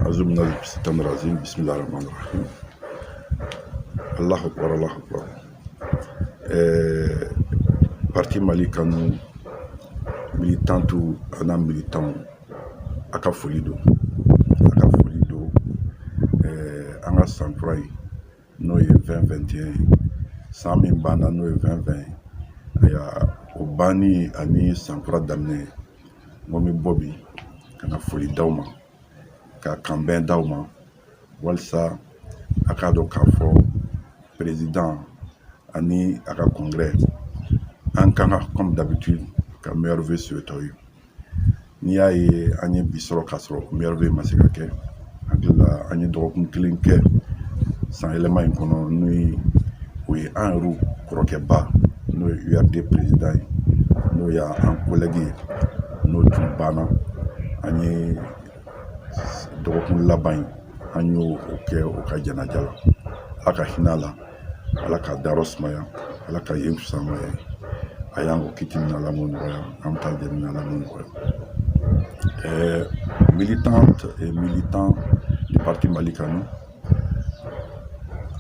Azu billahi bismillahir rahmanir rahim. Allahu akbar, Allahu akbar. Parti Mali Kanu militantu a n'a militanw, a ka foli don, a ka foli don. An ka san kura ye, n'o ye 2021 ye, san min banna, n'o ye 2020 ye, ayiwa, o banni ani san kura daminɛ, n ko n bɛ bɔ bi ka na foli d'aw ma, ka kanbɛn d'aw ma, walisa a k'a dɔn k'a fɔ président ani a ka congrès, an kan ka, comme d'habitude, ka meilleurs vœux souhaiter aw ye. N'i y'a ye an ye bi sɔrɔ k'a sɔrɔ meilleurs vœux ma se ka kɛ, hakili la an ye dɔgɔkun kelen kɛ san yɛlɛma in kɔnɔ, n'o ye o ye an yɛrɛw kɔrɔkɛba, n'o ye URD président ye, n'o y'an collègue ye, n'o tun banna. An ye dɔgɔkun laban in, an y'o kɛ o ka janaja la. Ala ka hinɛ a la, Ala ka dayɔrɔ sumaya, Ala ka yen fisaya ye. A y'an ko kiti min, Ala m'o nɔgɔya. An bɛ taa jɛ min, Ala m'o nɔgɔya. Militante et militant du parti Mali Kanu,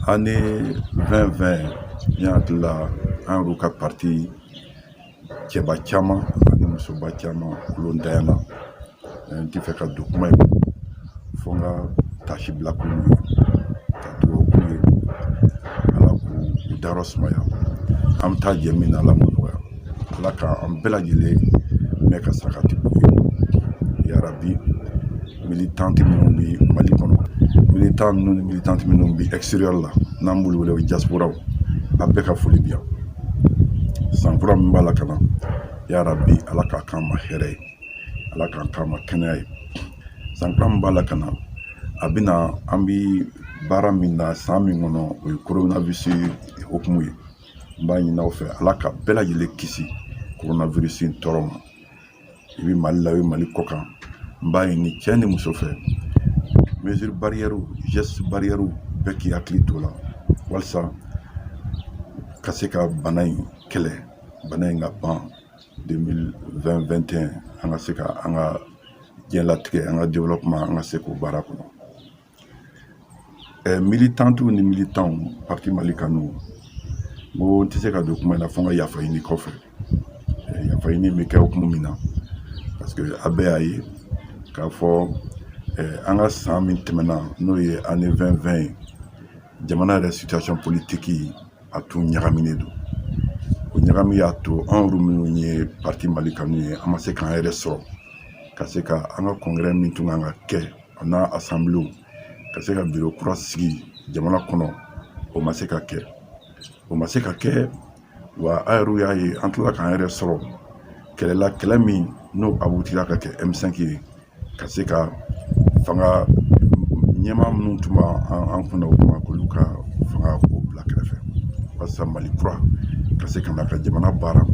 année 2020, n hakili la an yɛrɛw ka parti cɛba caman ani musoba caman, olu ntanyana. N tɛ fɛ ka don kuma in fo n ka tasi bila k'olu ye, ka dugawu k'u ye, Ala k'u dayɔrɔ sumaya. An bɛ taa jɛ min na, Ala m'o nɔgɔya. Ala ka an bɛɛ lajɛlen mɛn ka sarakati b'u ye, yarabi. Militante minnu bɛ Mali kɔnɔ, militant ninnu ni militante minnu bɛ extérieur la, n'an b'olu wele diaspora, a bɛɛ ka foli bi yan. San kura min b'a la ka na, yarabi, Ala k'a k'an ma hɛrɛ ye, Ala k'an k'an ma kɛnɛya ye. San kura min b'a la ka na, a bɛna an bi baara min na san min kɔnɔ, o ye coronavirus hukumu ye. N b'a ɲini aw fɛ, Ala ka bɛɛ lajɛlen kisi coronavirus in tɔɔrɔ ma. I bɛ Mali la, i bɛ Mali kɔ kan, n b'a ɲini cɛ ni muso fɛ, mesure barrière, geste barrière, bɛɛ k'i hakili t'o la, walasa ka se ka bana in kɛlɛ, bana in ka ban 2021, an ka se ka an ka diɲɛlatigɛ, an ka développement, an ka se k'o baara kɔnɔ. Militantiw ni militanw parti Mali Kanu, n ko n tɛ se ka don kuma in na fo n ka yafa ɲini kɔfɛ. Yafa ɲini bɛ kɛ hukumu min na, parce que a bɛɛ y'a ye k'a fɔ an ka san min tɛmɛna, n'o ye année 2020 ye, jamana yɛrɛ situation politique a tun ɲagaminen don. O ɲagami y'a to anw yɛrɛ minnu ye parti Mali Kanu ye, an ma se k'an yɛrɛ sɔrɔ ka se ka an ka congrès min tun kan ka kɛ, a n'a assemblée, ka se ka bureau kura sigi jamana kɔnɔ, o ma se ka kɛ, o ma se ka kɛ. Wa a yɛrɛ y'a ye, an tilala k'an yɛrɛ sɔrɔ kɛlɛ la, kɛlɛ min n'o aboutira ka kɛ M5 ye, ka se ka fanga ɲɛmaa minnu tun b'an kunna o kuma, k'olu ka fanga k'o bila kɛrɛfɛ, walasa Mali kura ka se ka na ka jamana baara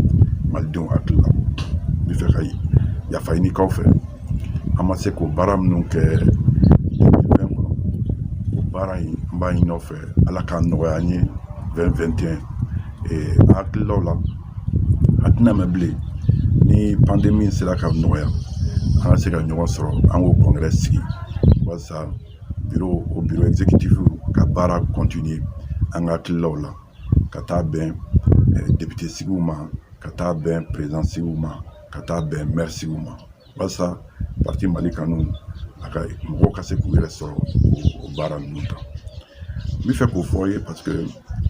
malidenw hakili la. N bɛ fɛ ka yafa ɲini k'aw fɛ, an ma se k'o baara minnu kɛ 2020 kɔnɔ, o baara in, n b'a ɲini aw fɛ, Ala k'a nɔgɔya an ye 2021. An hakililaw la, a tɛna mɛn bilen, ni pandémie sera ka nɔgɔya, an ka se ka ɲɔgɔn sɔrɔ, an k'o congrès sigi, walasa bureau, o bureau exécutif ka baara continuer an ka hakililaw la, ka taa bɛn député sigiw ma, ka taa bɛn président sigiw ma, ka taa bɛn maire sigiw ma, walasa parti Mali Kanu a ka mɔgɔw ka se k'u yɛrɛ sɔrɔ o baara ninnu kan. N bɛ fɛ k'o fɔ aw ye parce que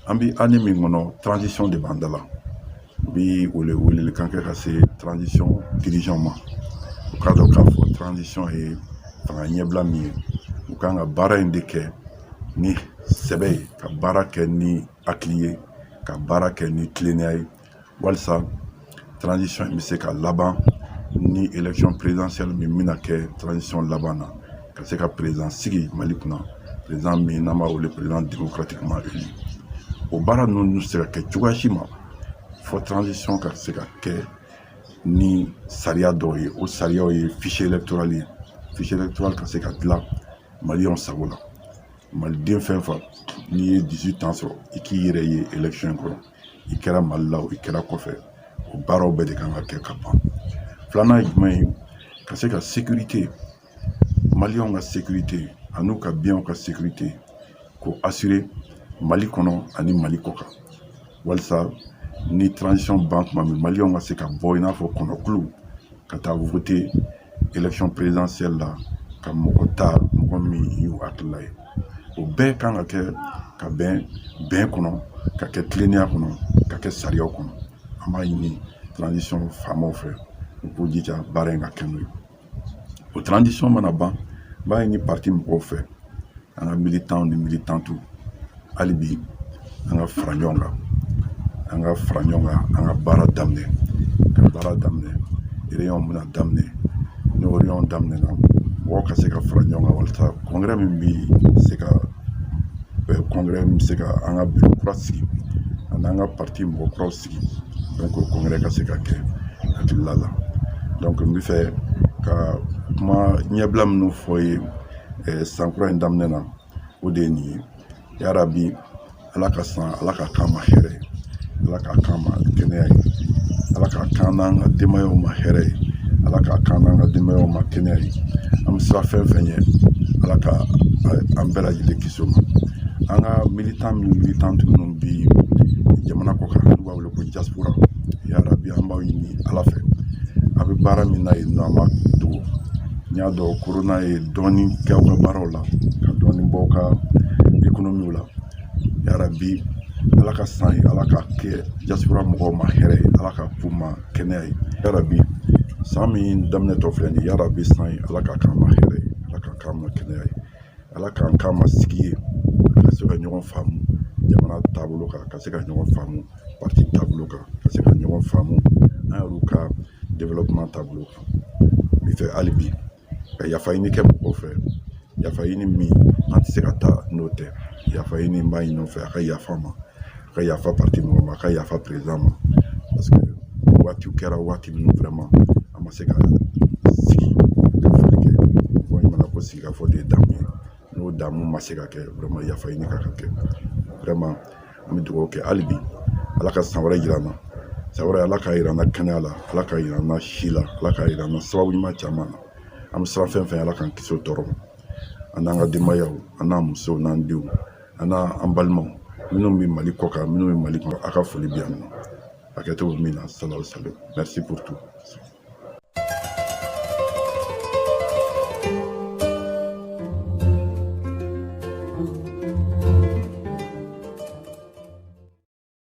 an bɛ année min kɔnɔ, transition de b'an da la. N bɛ wele welelikan kɛ ka se transition dirigeant ma, u k'a dɔn k'a fɔ transition ye fanga ɲɛbila min ye, u kan ka baara in de kɛ ni sɛbɛ ye, ka baara kɛ ni hakili ye, ka baara kɛ ni tilennenya ye, walasa transition in bɛ se ka laban ni élection présidentielle min bɛna kɛ transition laban na, ka se ka président sigi Mali kunna, président min n'an b'a wele président démocratiquement élu. O baara ninnu tɛ se ka kɛ cogoya si ma fɔ transition ka se ka kɛ ni sariya dɔw ye. O sariyaw ye fichier électoral ye, fichier électoral ka se ka dilan maliyɛnw sago la. Maliden fɛn fɛn n'i ye 18 ans sɔrɔ, i k'i yɛrɛ ye élection kɔnɔ, i kɛra Mali la o, i kɛra kɔfɛ, o baaraw bɛɛ de kan ka kɛ ka ban. Filanan ye jumɛn ye? Ka se ka sécurité Maliyɛnw ka sécurité an'u ka biens ka sécurité k'o assurer Mali kɔnɔ ani Mali kɔ kan, walisa ni transition ban tuma min, Maliyɛnw ka se ka bɔ i n'a fɔ kɔnɔkulu ka taa voter élection présidentielle la, ka mɔgɔ ta, mɔgɔ min y'u hakilila ye. O bɛɛ kan ka kɛ ka bɛn bɛn kɔnɔ, ka kɛ tilennenya kɔnɔ, ka kɛ sariyaw kɔnɔ. An b'a ɲini transition faamaw fɛ, u k'u jija baara in ka kɛ n'o ye. O transition mana ban, n b'a ɲini parti mɔgɔw fɛ, an ka militants ni militantes, hali bi an ka fara ɲɔgɔn kan, an ka fara ɲɔgɔn kan, an ka baara daminɛ, ka baara daminɛ. Réunion bɛna daminɛ. N'o réunion daminɛna, mɔgɔw ka se ka fara ɲɔgɔn kan walasa congrès min bɛ se ka congrès min bɛ se ka an ka bureau kura sigi ani an ka parti mɔgɔ kuraw sigi, donc o congrès ka se ka kɛ hakilila la. Donc n bɛ fɛ ka kuma ɲɛbila minnu fɔ ye san kura in daminɛ na, o de ye nin ye. Yarabi, Ala ka san, Ala ka k'an ma hɛrɛ ye, Ala ka k'an ma kɛnɛya ye, Ala ka k'an n'an ka denbayaw ma hɛrɛ ye, Ala ka k'an n'an ka denbayaw ma kɛnɛya ye. An bɛ siran fɛn fɛn ɲɛ, Ala ka an bɛɛ lajɛlen kisi o ma. An ka militant minnu, militantes minnu bi jamana kɔ kan, n'u b'a wele ko diaspora, yarabi, an b'aw ɲini Ala fɛ, a bɛ baara min na yen nɔ, an b'a dogo. N y'a dɔn corona ye dɔɔnin kɛ aw ka baaraw la, ka dɔɔnin bɔ aw ka économie la. Yarabi, Ala ka san ye, Ala ka kɛ diaspora mɔgɔw ma hɛrɛ ye, Ala ka k'u ma kɛnɛya ye. Yarabi, san min daminɛtɔ filɛ nin ye, yarabi, san ye, Ala ka k'an ma hɛrɛ ye, Ala ka k'an ma kɛnɛya ye, Ala k'an k'an ma sigi ye, ka se ka ɲɔgɔn faamu jamana taabolo kan, ka se ka ɲɔgɔn faamu parti taabolo kan, ka se ka ɲɔgɔn faamu an yɛrɛw ka développement taabolo kan. N bɛ fɛ hali bi ka yafa ɲini kɛ mɔgɔw fɛ, yafa ɲini min an tɛ se ka taa n'o tɛ. Yafa ɲini n b'a ɲini o fɛ, a ka yafa ma, a ka yafa parti mɔgɔw ma, a ka yafa président ma, parce que waatiw kɛra, waati minnu vraiment an ma se ka sigi ka foli kɛ. Mɔgɔ ɲuman ko sigikafɔ de ye damu ye. N'o damu ma se ka kɛ, vraiment yafa ɲini ka kɛ. Vraiment, an bɛ dugawu kɛ hali bi, Ala ka san wɛrɛ jira an na. San wɛrɛ, Ala k'a yira an na kɛnɛya la, Ala k'a yira an na si la, Ala k'a yira an na sababu ɲuman caman na. An bɛ siran fɛn fɛn, Ala k'an kisi o tɔɔrɔ ma, an n'an ka denbayaw, an n'an musow n'an denw, an n'an balimaw minnu bɛ Mali kɔ kan, minnu bɛ Mali kɔnɔ. A ka foli bɛ yan nɔ, hakɛto bɛ min na. Salawu salam, merci pour tout.